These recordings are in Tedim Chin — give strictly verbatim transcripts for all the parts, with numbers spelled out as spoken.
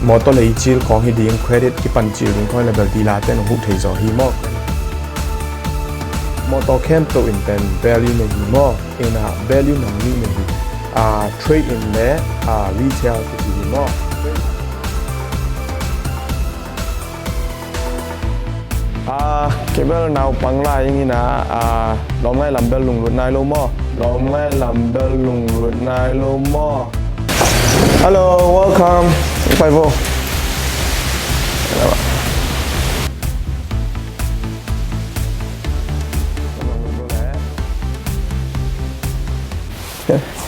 Motor lei cil khawng hi ding, credit kipan cil ding khawng hi leh bel dealer ten hong huh thei zaw hi maw. Motor khempeuh in pen value nei hi maw. Ina value nam nih nei hi. Ah, trade in le, ah, retail kici hi maw. Ah, kei bel naupang lai ing ina, ah, lawmngaih lam bel lunglut nai lo maw. Lawmngaih lam bel lunglut nai lo maw. Hello, welcome. Pai vo.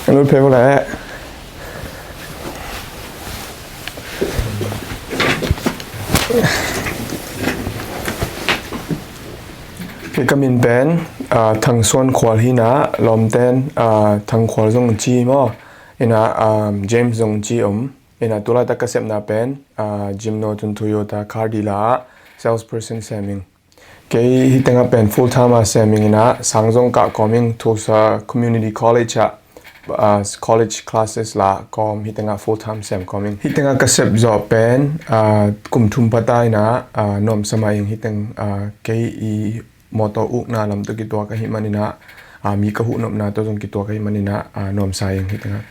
Lut phei vo le. Kei ka min pen, ah, Thang Suan Khual hi ina, lawmten, ah, Thang Khual zong ci maw. Ina, ah, James zong ci om. Ina tulaitak ka sepna pen, ah, Jimno Tun Toyota car dealer ah salesperson sem ing. Kei hih tengah pen full time a sem ing ina, sang zong kah kawm ing, Tulsa Community College ah, ah, college classes la kawm, hih tengah full time sem kawm ing. Hih tengah ka sep zawh pen, ah, kum thum pha ta ina, ah, nuamsa mah ing. Hih teng, ah, kei i motor ukna lam tawh kituak ahih man ina, ah, mi ka huhnopna tawh zong kituak ahih man ina, ah, nuamsa ing hih tengah.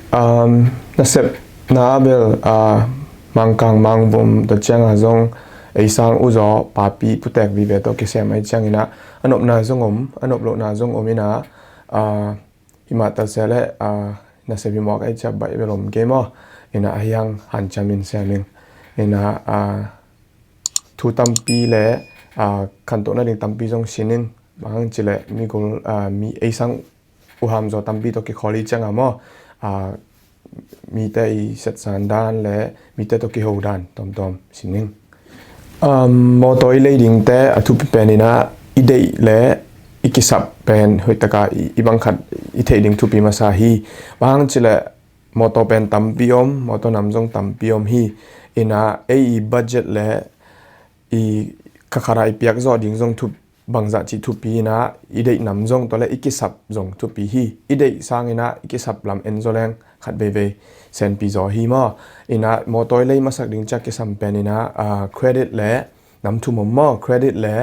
Um, nasepna bel, ah, Mangkang Mangvom tawh ciang a zong ei sang uzaw papi putek vive tawh kisem ahih ciang ina, a nopna zong om, a nop lohna zong om ina, ah, himah ta se le, ah, nasep hi mawk ahih ciang baih bel om kei maw. Ina a hiang hanciam in sem ing. Ina, ah, thu tampi le, ah, khantohna ding tampi zong sin ing. Bang hang ci le mi gol, ah, mi ei sang uham zaw tampi tawh kikhawl i ciang a maw, ah, mite i setsan dan le mite tawh kiho dan tawmtawm sin ing. Um, motor i lei dingte a thupi pen ina i deih le i kisap pen hoih taka i, i bang khat i theih ding thupi masa hi. Bang hang ci le motor pen tampi om, motor nam zong tampi om hi. Ina ei i budget le i khakhara i piak zawh ding zong thup, bangzah cih thupi ina i deih nam zong tawh le i kisap zong thupi hi. I deih sang ina i kisap lam en zaw leng khat veivei senpi zaw hi maw. Ina motor i lei masak ding ciang kisam pen ina, ah, credit le nam thum om maw, credit le,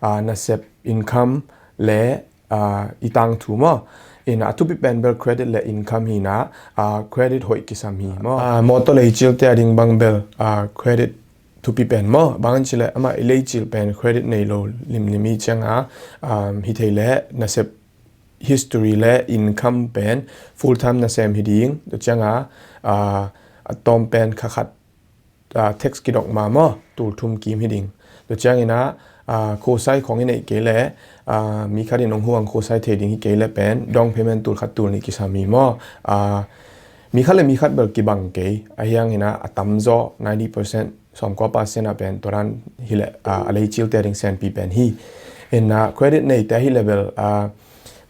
ah, nasep income le, ah, i tangthu maw. Ina a thupi pen bel credit le income hi ina, ah, credit hoih kisam hi maw. Ah, motor lei cilte a ding bang bel, ah, credit thupi pen maw. Bang hang ci le amah i lei cil pen credit nei lo limlim i ciang a, um, hi thei le nasep history le income pen full time nasem hi ding. Tua ciang a, ah, a tawm pen khakhat, ah, tax kidok ma maw, tul thum kim hi ding. Tua ciang ina, ah, khosai khawng i neih kei le, ah, mi khat in hong huang khosai thei ding hi kei le pen down payment tul khat tul nih kisam hi maw. Ah, mi khat le mi khat bel kibang kei. A hiang ina a tamzaw ninety percent, sawmkua percent a pen tua dan hi le, ah, a lei cilte a ding senpi pen hi. Ina credit neite hi le bel, ah,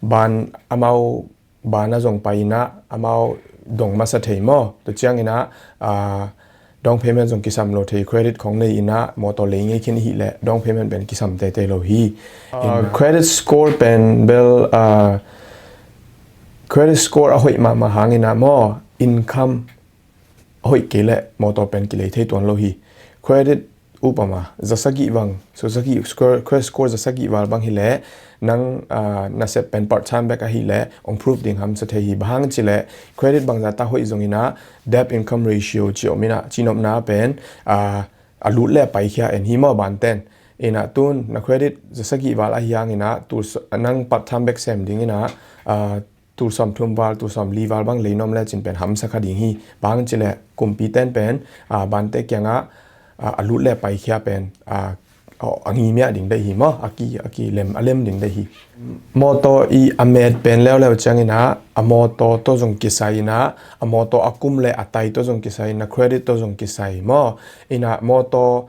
ban amau ban a zong pai ina amau dong masa thei maw. Tua ciang ina, ah, down payment zong kisam lo thei, credit khawng nei ina motor lei ngei khin i hih le down payment pen kisam teitei lo hi. Ah, credit score pen bel, ah, credit score a hoih mahmah hang ina maw, income a hoih kei le motor pen kilei thei tuan lo hi. Credit upama zasagih vang, so zasagih score, credit score zasagih val bang hi le nang, ah, nasep pen part time bek ahi le hong prove ding hamsa thei hi. Bang hang ci le credit bangzah ta hoih zong ina debt income ratio ci om ina, cinopna pen, ah, a lut le a paikhia en hi maw banten. Ina tun na credit zasagih val ahi hang ina tul s-, nang part time bek sem ding ina, ah, tul sawmthum val, tul sawmli val bang lei nuam le cin pen hamsa kha ding hi. Bang hang ci le kumpi ten pen, ah, bante kiangah, ah, a lut le paikhia pen, ah, a, a ngimiah ding deih hi maw, a ki, a kilem, a lem ding deih hi. Motor i a met pen leuleu ciang ina a motor tawh zong kisai ina, a motor a kum le a tai tawh zong kisai ina, credit tawh zong kisai maw. Ina motor,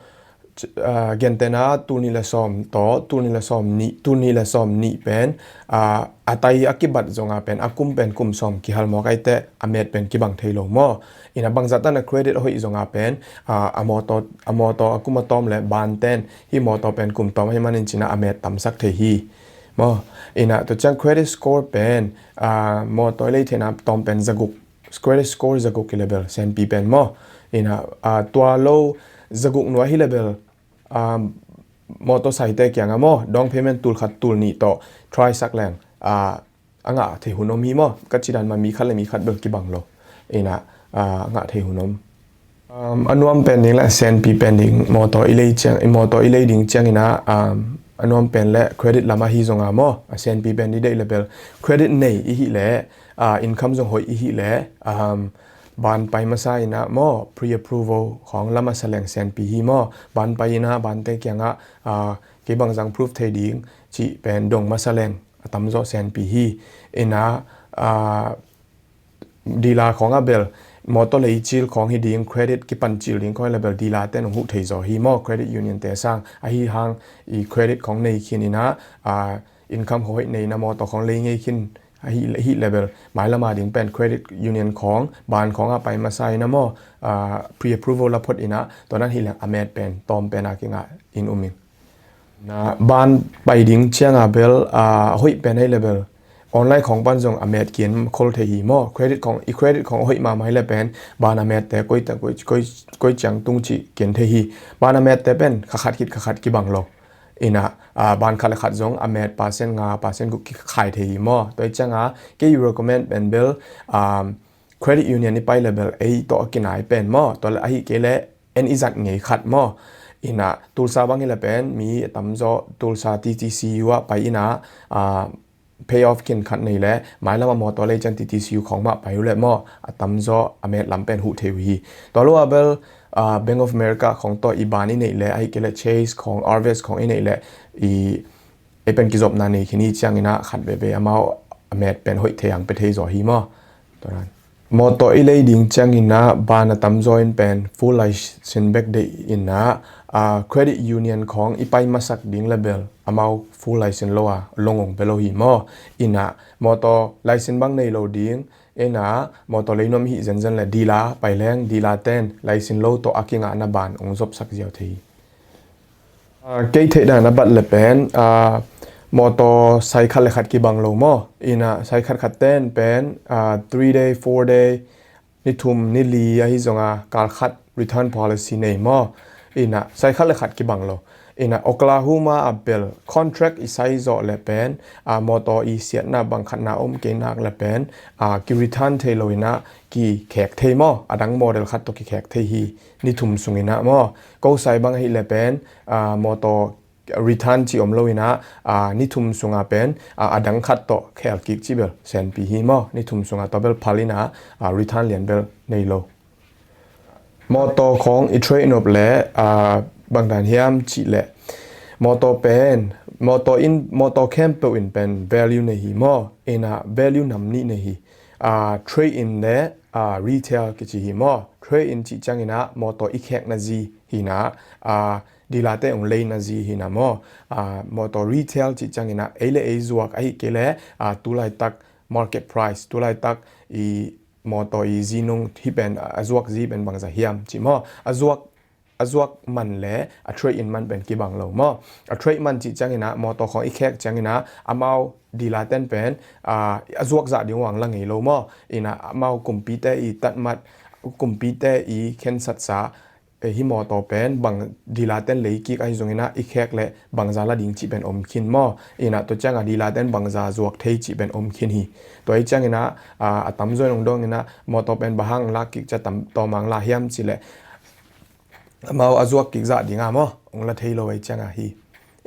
ah, gentehna tul nih le sawm tawh tul nih le sawm nih, tul nih le sawm nih pen, ah, a tai a kibat zonga pen a kum pen kum sawm kihal mawk aite a met pen kibang thei lo maw. Ina bangzah ta na credit a hoih zonga pen, ah, a motor, a motor a kum a tawm le banten hih motor pen kum tawm ahi manin cina a met tamsak thei hi maw. Ina tua ciang credit score pen, ah, motor lei theihna tawm pen zaguk, credit score zaguk i le bel senpi pen maw. Ina, ah, tua lo zaguk nua hi le bel, ah, motorcycle kiangah maw, down payment tul khat tul nih tawh try sak leng, ah, a ngah thei hun om hi maw. Ka cidan ma mi khat le mi khat bel kibang lo. Ina, ah, a ngah thei hun om. Um, a nuam pen ding le a senpi pen ding, motor i lei ciang, i motor i lei ding ciang ina, um, a nuam pen le credit lam ahi zonga maw, a senpi pen ding deih le bel credit nei i hi le, ah, income zong hoih i hi le, um, ban pai masa ina maw, pre-approval khawng la masa leng senpi hi maw, ban pai ina bante kiangah, ah, kei bang zang proof thei ding cih pen dong masa leng a tamzaw senpi hi. Ina, ah, dealer khawng a bel motor lei cil khawng hi ding, credit kipan cil ding khawng hi le bel dealer ten hong huh thei zaw hi maw, credit union te sang. Ahi hang i credit khawng nei khin ina, ah, income khawng hoih nei ina motor khawng lei ngei khin ahi, hi le bel mailama ding pen credit union khawng, ban khawng a pai masa ina maw, ah, pre-approval la phot ina, tua nan hi leng a met pen tawm pen a kingah in um ing. Na, ban pai ding cianga bel, ah, a hoih pen ahi le bel online khawng pan zong a met kian khol thei hi maw. Credit khawng, i credit khawng a hoih mahmah hi le pen ban a met te koi ta, koi, koi, koi ciang tung cih kian thei hi. Ban a met te pen kha khat khit kha khat kibang lo. Ina, ah, ban khat le khat zong a met percent nga, percent guk kikhai thei hi maw. Tua hi cianga kei i recommend pen bel, um, credit union i pai le bel ei tawh a kinai pen maw. Tua le ahi kei le en i zat ngei khat maw. Ina, Tulsa bang hi le pen mi a tamzaw Tulsa T T C U ah pai ina, ah, pay off khin khat nei le mailama motor lei ciang T T C U khawng mah pai uh le maw, a tamzaw a met lam pen huh thei uh hi. Tua lo a bel, ah, Bank of America khawng tawh i ban i neih le, ahi kei le Chase khawng, Arvest khawng i neih le, i, ei pen kizopna nei khin hi ciang ina khat veve amau a met pen hoih thei ang pe thei zaw hi maw. Tua nan. Motor i lei ding ciang ina ban a tamzaw in pen full license bek deih ina, ah, credit union khawng i pai masak ding le bel amau full license lo a long ong pe lo hi maw. Ina, motor license bang nei lo ding, ina, motor lei nuam hi zenzen le dealer pai leng dealer ten license lo tawh a kingahna ban ong zopsak ziau thei hi. Ah, kei theihdan a bat le pen, ah, motor sai khat le khat kibang lo maw. Ina, sai khat khat ten pen, ah, three day, four day, ni thum, ni li ahi zonga kal khat return policy nei maw. Ina, sai khat le khat kibang lo. Ina, Oklahoma a bel contract i sai zawh le pen, ah, motor i siatna bang khatna om kei nak le pen, ah, ki return thei lo ina, ki khek thei maw. A dang model khat tawh ki khek thei hi. Ni thum sung ina maw. Ko sai bang ahi le pen, ah, motor return ci om lo ina, ah, ni thum sunga pen, ah, a dang khat tawh khel kik ci bel senpi hi maw. Ni thum sunga tua bel phal ina, ah, return lian bel nei lo. Motor khawng i trade nop le, ah, bang dan hiam ci le. Motor pen, motor in, motor khempeuh in pen value nei hi maw. Ina value nam nih nei hi. Ah, trade in le, ah, retail kici hi maw. Trade in ci ciang ina motor i khekna zi hi ina, ah, dealer te ong leina zi hi ina maw. Ah, motor retail ci ciang ina ei le ei zuak ahi kei le, ah, tulaitak market price, tulaitak i motor i zinung hi pen, ah, a zuak zi pen bangza hiam ci maw. A zuak, a zuak man le a trade in man pen kibang lo maw. A trade man ci ciang ina motor khawng i khek ciang ina amau dealer ten pen, ah, a zuak zah ding uang la ngei lo maw. Ina amau kumpite i tatmat, kumpite i khensatsa, eh, hi motor pen bang dealer ten lei kik ahi zong ina i khek le bangza la ding ci pen om khin maw. Ina tua cianga dealer ten bangza zuak thei ci pen om khin hi. Tua hi ciang ina, ah, a tamzaw in ong dong ina motor pen bang hang lak kik cia tam tawmang la hiam ci le amau a zuak kik zah dinga maw ong la thei lo ahi cianga hi.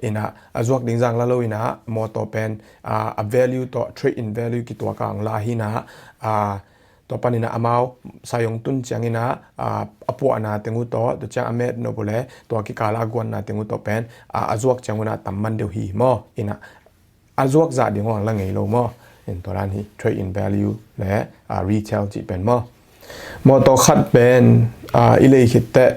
Ina a zuak ding zang la lo ina motor pen, ah, a value tawh trade in value kituaka ong la hi ina, ah, tua pan ina amau sai ong tun ciang ina, ah, a puahna teng uh tawh, tua ciang a met nop uh le tua kikala a guanna teng uh tawh pen, ah, a zuak ciang una tam man deuh hi maw. Ina a zuak zah ding uang la ngei lo maw. In tua dan hi trade in value le, ah, retail cih pen maw. Motor khat pen, ah, i lei khit teh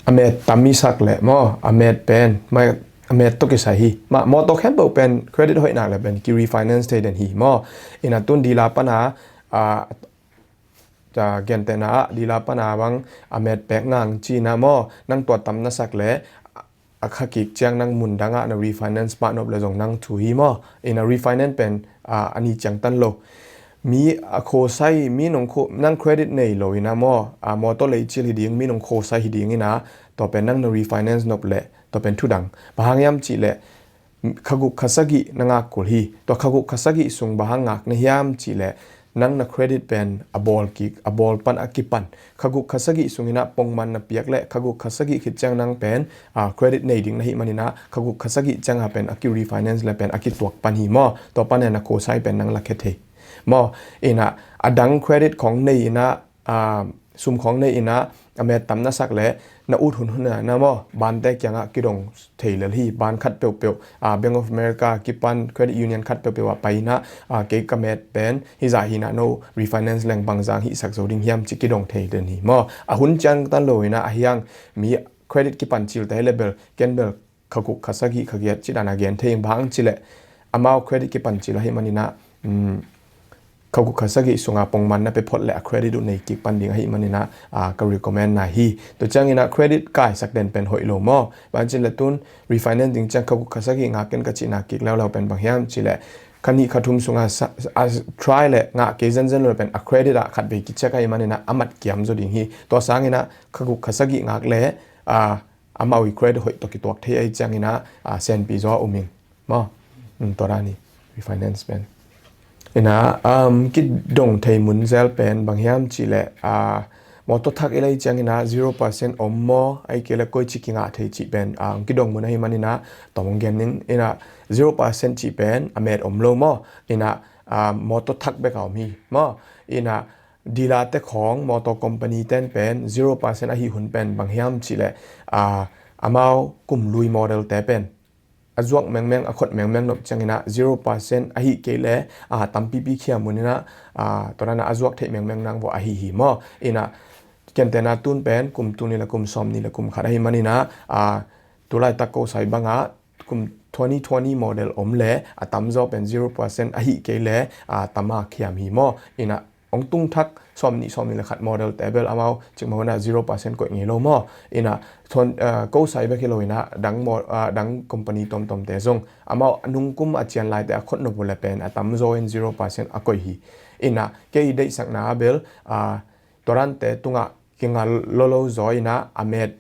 a met tam i sak le maw, a met pen, mai, a met tawh kisai hi. Mah motor khempeuh pen credit hoih nak le pen ki refinance thei den hi maw. Ina tun dealer pana, ah, gentehna ah dealer pana bang a met pek ngang ci ina maw, nang tua tam na sak le a kha kik ciang nang mun dangah na refinance pah nop le zong nang thu hi maw. Ina refinance pen, ah, a ni ciang tan lo. mi a khosai, mi nong kho, nang credit nei lo ina maw, a, motor lei cil hi ding, mi nong khosai hi ding ina, tua pen nang na refinance nop leh tua pen thudang. Bang hang hiam cih leh kha guk kha sagih na ngak kul hi. Tua kha guk kha sagih sung bang hang ngak na hiam cih leh nang na credit pen a bawl kik, a bawl pan a kipan. Kha guk kha sagih sung ina pongman na piak leh kha guk kha sagih khit ciang nang pen, a, credit nei ding na hih man ina kha guk kha sagih ciang a pen a ki refinance leh pen a kituak pan hi maw. Tua pan ina khosai pen nang la khe thei maw. Ina a dang credit khong nei ina, a, sum khong nei ina a met tam na sak leh na ut hun hun a na maw, bante kiangah kidong thei lel hi. Ban khat peuhpeuh, a, Bank of America kipan credit union khat peuhpeuh ah pai ina, a, kei ka met pen hi zah hi ina no refinance leng bang zang hih sak zo ding hiam ci kidong thei den hi maw. A hun ciang tan lo ina a hiang mi credit kipan cil te hi leh bel ken bel kha guk kha sagih kha giat ci dan a gen thei ing. Bang hang cih leh amau credit kipan cil ahi man ina, um, kha guk kha sagih sunga pongman na pe phot leh a credit uh nei kik pan ding ahi man ina, a, ka recommend na hi. Tua ciang ina credit kaisak den pen hoih lo maw. Bang hang cih leh tun refinance ding ciang kha guk kha sagih ngak ken ka cihna kik leuleu pen bang hiam cih leh kha nih kha thum sunga sa, a, try leh ngah kei zenzen lo leh pen a credit ah khat vei kicheck ahi man ina a mat kiam zaw ding hi. Tua sang ina kha guk kha sagih ngak leh, a, amau i credit hoih tawh kituak thei ahi ciang ina, a, senpi zaw a um ing maw. Um, tua dan hi refinance pen. Ina, um, kidong thei mun zel pen bang hiam cih leh, a, motor thak i lei ciang ina zero percent om maw, ahih kei leh koi ci kingah thei cih pen, a, kidong mun ahi man ina tawm gen ning. Ina zero percent cih pen a met om lo maw. Ina, a, motor thak bek a om hi maw. Ina dealer te khong, motor company ten pen zero percent ahi hun pen bang hiam cih leh, a, amau kum lui model te pen a zuak mengmeng, a khot mengmeng nop ciang ina zero percent ahih kei leh, a, tampipi khiam un ina, a, tua dan a zuak theih mengmeng nang vua ahi hi maw. Ina kente na tun pen kum tul nih leh kum sawm nih leh kum khat ahi man ina, a, tulaitak ko sai bang a kum twenty twenty model om leh a tamzaw pen zero percent ahih kei leh, a, tam a khiam hi maw. Ina ong tung thak sawm nih, sawm nih leh khat model te bel amau cikmah hun a zero percent koih ngei lo maw. Ina twen-, a, ko sai bek hi lo ina dang mo-, a, dang company tomtom te zong amau a nung kum a cian lai te a khot nop uh leh pen a tamzaw in zero percent a koih hi. Ina kei i deihsakna a bel, a, tua dan te tungah kinga lolo zaw ina a met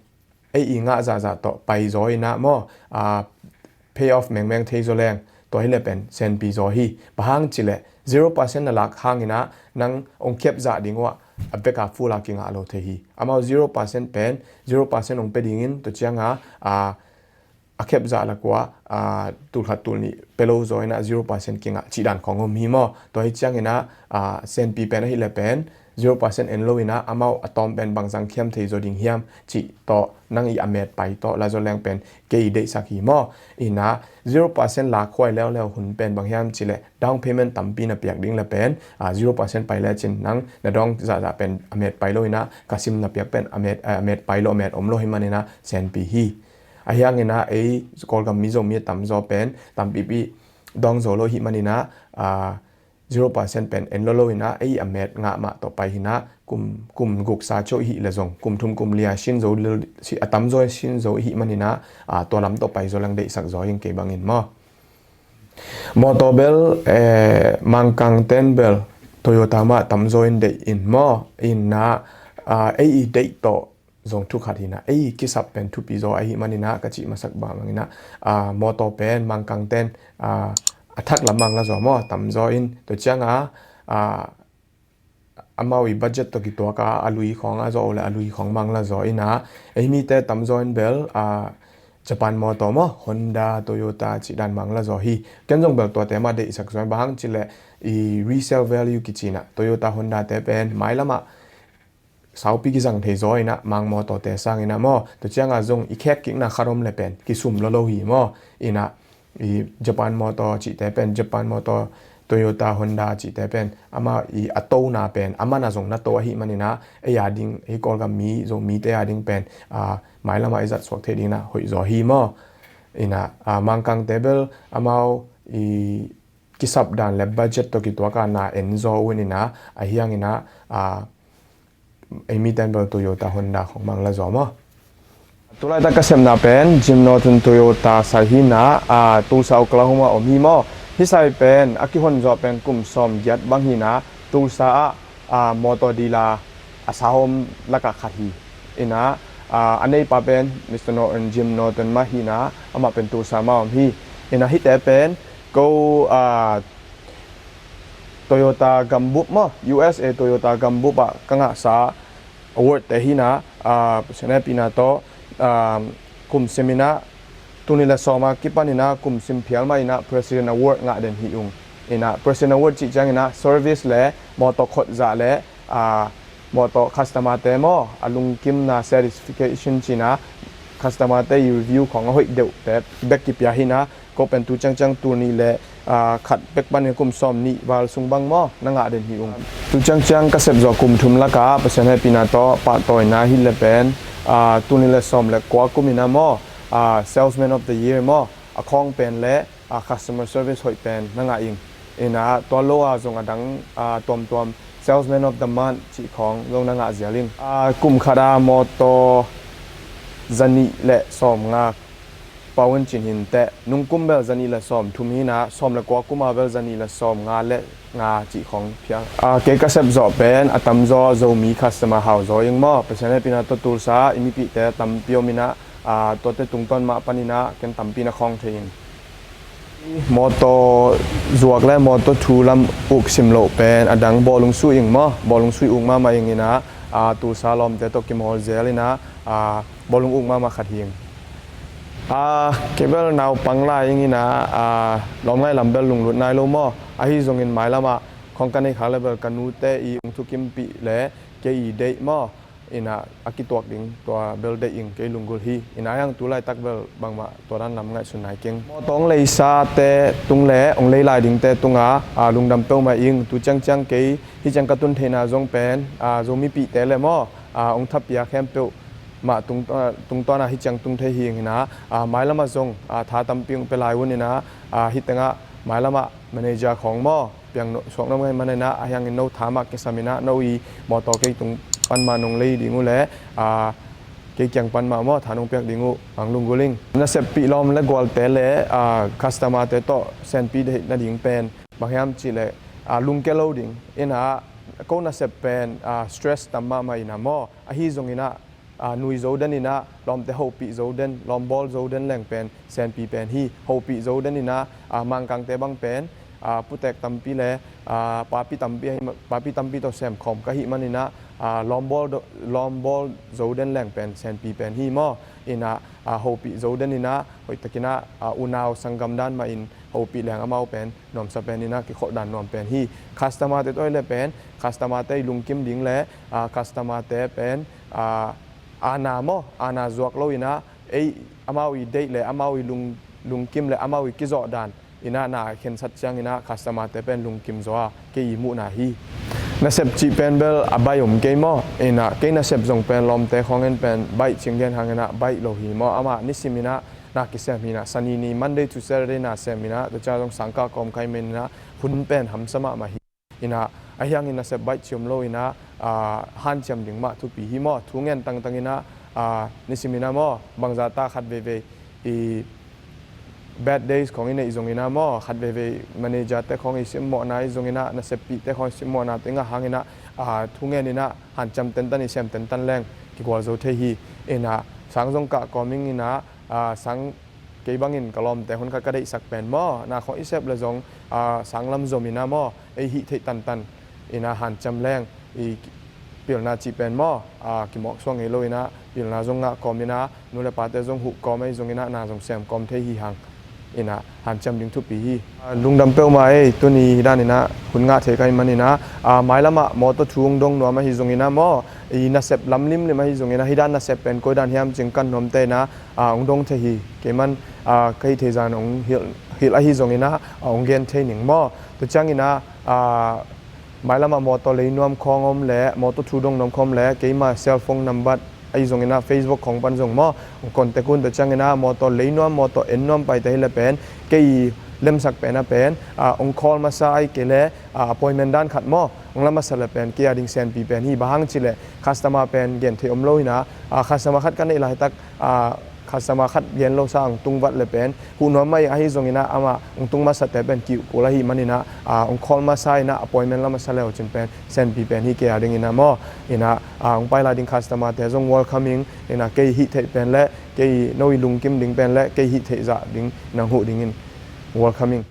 ei i ngah zahzah tawh pai zaw ina maw, a, pay off mengmeng thei zaw leng tua hi leh pen senpi zaw hi. Bang hang cih leh zero percent na lak hang ina nang ong khep zah ding uh a, a bek a full a kingah lo thei hi. Amau zero percent pen zero percent ong pe ding in tua ciang a, a, a khep zah lak uh a, a, tul khat tul nih pe lo zaw ina zero percent kingah cih dan khong om hi maw. Tua hi ciang ina, a, senpi pen ahih leh pen zero percent en lo ina amau a tawm pen bang zang khiam thei zaw ding hiam cih tawh nang i a met pai tawh la zaw leng pen kei i deihsak hi maw. Ina zero percent lak huai leuleu hun pen bang hiam cih leh down payment tampi na piak ding leh pen, a, zero percent pai lecin nang na dawng zahzah pen a met pai lo ina ka sim na piak pen a met, a, a met pai lo, a met om lo hi man ina senpi hi. A hiang ina ei Kawlgam mi Zomi a tamzaw pen tampipi dawng zo lo hi man ina, a, zero percent pen en lolo ina ei a met ngah mah tawh pai hi ina kum, kum guk sa cio i hih leh zong kum thum kum li a sin zo, a tamzaw sin zo i hih man ina, a, tua lam tawh pai zaw leng deihsak zaw ing kei bangin maw. Motor bel, eh, Mangkang ten bel Toyota mah tamzaw in deih in maw. Ina, a, ei i deih tawh zong thu khat hi ina ei kisap pen thupi zaw ahi man ina ka cih masak bang ina, a, motor pen Mangkang ten, a, a thak lam mang la zaw maw, tamzaw in tua ciang a, a, amau i budget tawh kituak a, a lui khong a zaw uh leh a lui khong mang la zaw ina ei mite tamzaw in bel, a, Japan motor maw, Honda, Toyota cih dan mang la zaw hi. Ken zong bel tuate mah deihsak zaw ing, bang hang cih leh i resale value kici ina Toyota, Honda te pen mailam ah saupi kizang thei zaw ina Mang motor te sang ina maw. Tua ciang a zong i khek kikna khat om leh pen kisum lolo hi maw. Ina i Japan motor cihte pen, Japan motor, Toyota, Honda cihte pen amau i a tona pen a man a zong na to ahi man ina ei a ding, ei Kawlgam mi, Zomite a ding pen, a, mailam ah i zat suak theih ding ina hoih zaw hi maw. Ina, a, Mangkang te bel amau i kisap dan leh budget tawh kituak a na en zaw uh ina, a hiang ina, a, ei miten bel Toyota, Honda khong mang la zaw maw. Tulaitak ka sepna pen Jim Norton Toyota sai hi ina, a, Tulsa, Oklahoma om hi maw. Hih sai pen a kihon zawh pen kum sawm giat bang hi ina, Tulsa ah, ah, motor dealer a sawm lakah khat hi. Inah, ah, a neipa pen Mister Norton, Jim Norton mah hi inah, amah pen Tulsa mah om hi. Inah hihte pen ko, ah, Toyota gambup maw, U S A Toyota gambup ah ka ngahsa award te hi inah, ah, Pasian hehpihna tawh, ah, kum sim inah, tul nih le sawm a kipan inah kum sim phial mah inah President Award ngah den hi ung. Inah President Award cih ciang inah service le motor khot zah le, ah, motor customer te maw, a lungkimna satisfaction ci inah customer te i review khawng a hoih deuh te bek kipia hi inah, ko pen tu ciangciang tul nih le, ah, khat bek panin kum sawm nih val sung bang maw na ngah den hi ung. Tu ciangciang ka sep zawh kum thum lakah Pasian hehpihna tawh pahtawina hi le pen, ah, tul nih le sawm le kua kum inah maw, ah, Salesman of the Year maw, a khawng pen le, ah, customer service hoih pen na ngah ing. Inah tua lo a zong a dang, ah, tuamtuam Salesman of the Month cih khawng zong na ngah zial ing. Ah, kum khat a motor zanih le sawm nga pawin cin hin teh, nungkum bel zanih le sawm thum hi inah, sawm le kua kum a bel zanih le sawm nga le nga cih khawng phial. Ah, kei ka sep zawh pen a tamzaw Zomi customer hau zaw ing maw, Pasian hehpihna tawh Tulsa i mipihte tampi om inah, ah, tuate tungtawn mah pan inah ken tampi na khawng thei ing. Motor zuak le motor thu lam uk sim loh pen a dang bawlung sui ing maw, bawlung sui uk mahmah ing inah, ah, Tulsa lawmte tawh kimawl zel inah, ah, bawlung uk mahmah khat hi ing. Ah, kei bel naupang lai ing inah, ah, lawmngaih lam bel lunglut nai lo maw, ahi zongin mailam ah khawng ka neih khak le bel ka nute i ung thukimpih le kei i deih maw, inah a kituak ding tua bel deih ing, kei lunggulh hi. Inah a hiang tu laitak bel bangmah tua dan lam ngaihsun nai keng. Motor ong leisate tung le ong lei lai dingte tungah, ah, lungdam peuhmah ing. Tu ciangciang kei hih ciang ka tun theihna zong pen, ah, Zomipihte le maw, ah, ong thapiak khempeuh mah tung, ah, tungtawn ah hih ciang tung thei hi ing inah, ah, mailam ah zong, ah, tha tampi ong pia lai un inah, ah, hih tengah mailam ah manager khawng maw piang no, suak nuam ngei man inah, a hiangin no tha mah kisam inah, no i motor kei tung pan mah nong lei ding uh le, ah, kei kiang pan mah maw tha nong piak ding uh, ang lunggulh ing. Na seppih lawm le gualte le, ah, customer te tawh senpih theih nading pen bang hiam cih le, ah, lungkia lo ding inah, ko na sep pen, ah, stress tam mahmah inah maw, ahi zong inah, ah, nui zo den inah, lawmte hopih zo den, lawmbawl zo den leng pen senpi pen hi. Hopih zo den inah, ah, Mangkangte bang pen, ah, putek tampi le, ah, papi tampi ahi ma-, papi tampi tawh sem khawm ka hih man inah, ah, lawmbawl do-, lawmbawl zo den leng pen senpi pen hi maw. Inah, ah, hopih zo den inah, hoihtak inah, ah, unau sanggam dan mah in hopih leng amau pen nuamsa pen inah, kikhol dan nuam pen hi. Customer te tawh le pen, customer te i lungkim ding le, ah, customer te pen, ah, aana maw, aana zuak lo inah, ei, amau i deih le amau i lung, lungkim le amau i kizawh dan inah na khensat ciang inah customer te pen lungkim zaw a, kei i muhna hi. Na sep cih pen bel a baih om kei maw, inah kei na sep zong pen lawmte khawng in pen baih cing gen hang inah baih lo hi maw, amah nisim inah na kisem hi inah, Sani ni, Monday to Saturday na sem inah, tua ciang zong sangkah kawm kai men inah, hun pen hamsa mahmah hi. Inah, a hiangin na sep baih ciam lo inah, ah, hanciam ding mah thupi hi maw, thu ngen tangtang inah, ah, nisim inah maw, bangzah ta khat veivei i bad days khawng i neih zong inah maw, khat veivei manager te khawng i simmawhna i zong inah, na seppih te khawng i simmawhna te ngah hang inah, ah, thu ngen inah hanciam tentan i sem tentan leng kigual zo thei hi. Inah sang zong kah kawm ing inah, ah, sang kei bangin ka lawmte hun khat ka deihsak pen maw, na khawng i sep le zong, ah, sang lam zom inah maw, ei hih theih tantan inah hanciam leng i pilna cih pen maw, ah, kimawk suak ngei lo inah pilna zong ngah kawm inah, nu le pate zong huh kawm ahi zong inah na zong sem kawm thei hi hang. Inah hanciam ding thupi hi. Ah, lungdam peuhmah ei, tuni hih dan inah hun ngah thei ka hih man inah, ah, mailam ah mawtaw thu hong dong nuam ahi zong inah maw, i nasep lam limlim ahi zong inah, hih dan nasep pen koi dan hiam cih kan nuamte inah, ah, hong dong thei hi. Kei man, ah, ka hih thei zan hong hilh, hilh ahi zong inah, ah, hong gen thei ning maw. Tua ciang inah, ah, mailam ah mawtaw lei nuam khawng om le, mawtaw thu dong nuam khawng om le, keima cellphone number ahi zong inah, Facebook khawng pan zong maw, hong contact un. Tua ciang inah mawtaw lei nuam, mawtaw en nuam paite hi le pen, kei i lemsak pen a pen, ah, hong call masa ahi kei le, ah, appointment dan khat maw, hong la masa le pen kei a ding senpi pen hi. Bang hang cih le customer pen gen thei om lo inah, ah, customer khat ka neih laitak, ah, Customer khat gen lo sa hong tung vat le pen huh nuam mah ing. Ahi zongin ah amah hong tung masate pen kihkul ahih manin ah, ah, hong call masa in ah appointment la masa le uh cin pen senpi pen hi kei a dingin ah maw. In ah, ah, hong pai lai ding customer te zong welcome ing. In ah kei hih theih pen le kei no i lungkim ding pen le kei hih theih zah ding nang huh dingin welcome ing.